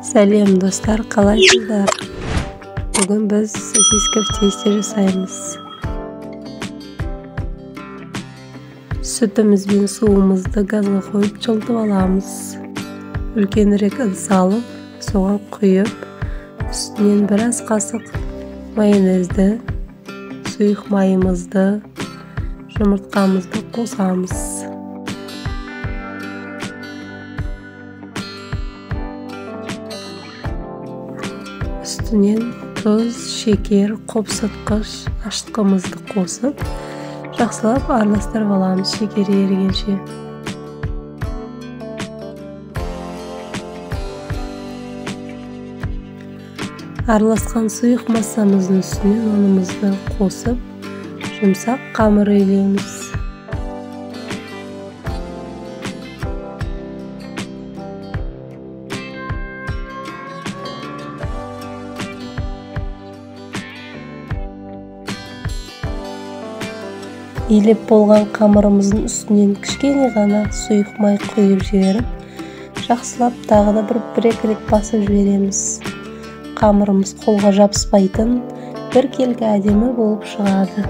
Сәлем достар, қалайсыздар? Бүгін біз сосиска в тесте жасаймыз. Сүтіміз бен суымызды газға қойып жылытып аламыз. Үлкенірек ыдыс алып, соған құйып, үстінен біраз қасық майонезді, сұйық майымызды, жұмыртқамызды қосамыз. Үстінен тұз, шекер, қопсытқыш, ашытқымызды қосып, жақсылап араластырып аламыз шекері ерігенше. Араласқан сұйық массамыздың үстіне ұнымызды қосып, жұмсақ қамыр илейміз. Илеп болған қамырымыздың үстінен кішкене ғана сұйық май құйып жіберіп, жақсылап тағы да бір-екі рет басып жібереміз. Қамырымыз қолға жабыспайтын, біркелкі әдемі болып шығады.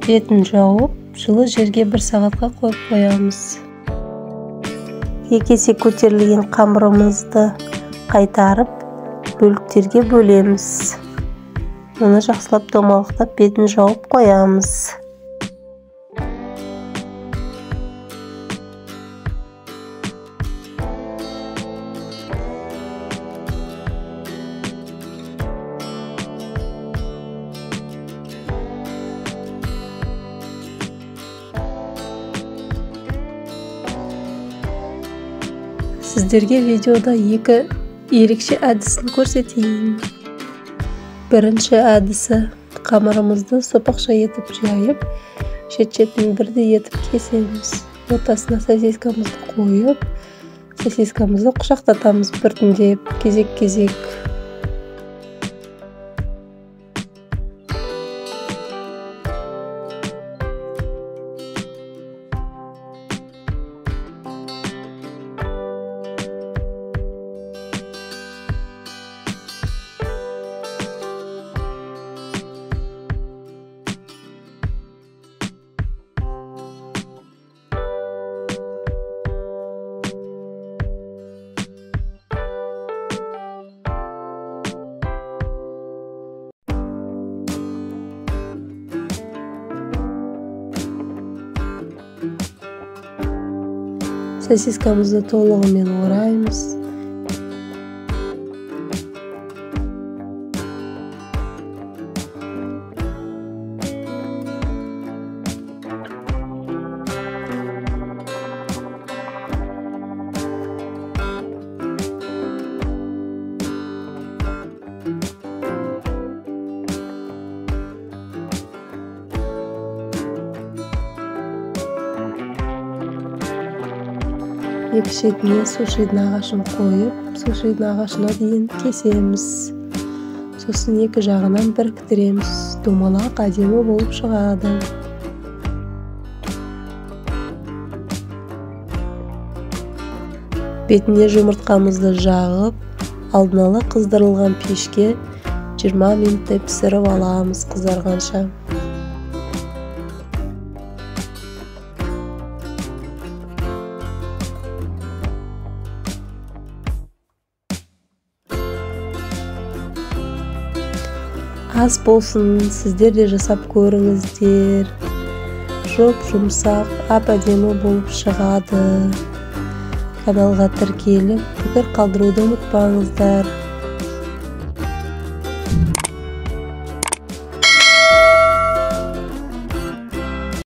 Бетін жауып, жылы жерге бір сағатқа қойып қоямыз. Екі есе көтерілген қамырымызды қайтарып, бөліктерге бөлеміз. Оны жақсылап домалақтап, бетін жауып қоямыз. Сіздерге видеода екі ерекше әдісін көрсетейін. Бірінші әдісі: қамырымызды сопақша етіп жайып, шет-шетін бірдей етіп кесеміз. Ортасына сосискамызды қойып, сосискамызды құшақтатамыз біртіндеп, кезек-кезек. Сосискамызды толығымен ораймыз. Екі шетіне сушидің ағашын қойып, сушидің ағашына дейін кесеміз. Сосын екі жағынан біріктіреміз. Домалақ әдемі болып шығады. Бетіне жұмыртқамызды жағып, алдын ала қыздырылған пешке 20 минуттай пісіріп аламыз қызарғанша. Ас болсын, сіздер де жасап көріңіздер. Жұп-жұмсақ, әп-әдемі болып шығады. Каналға тіркеліп, пікір қалдыруды ұмытпаңыздар.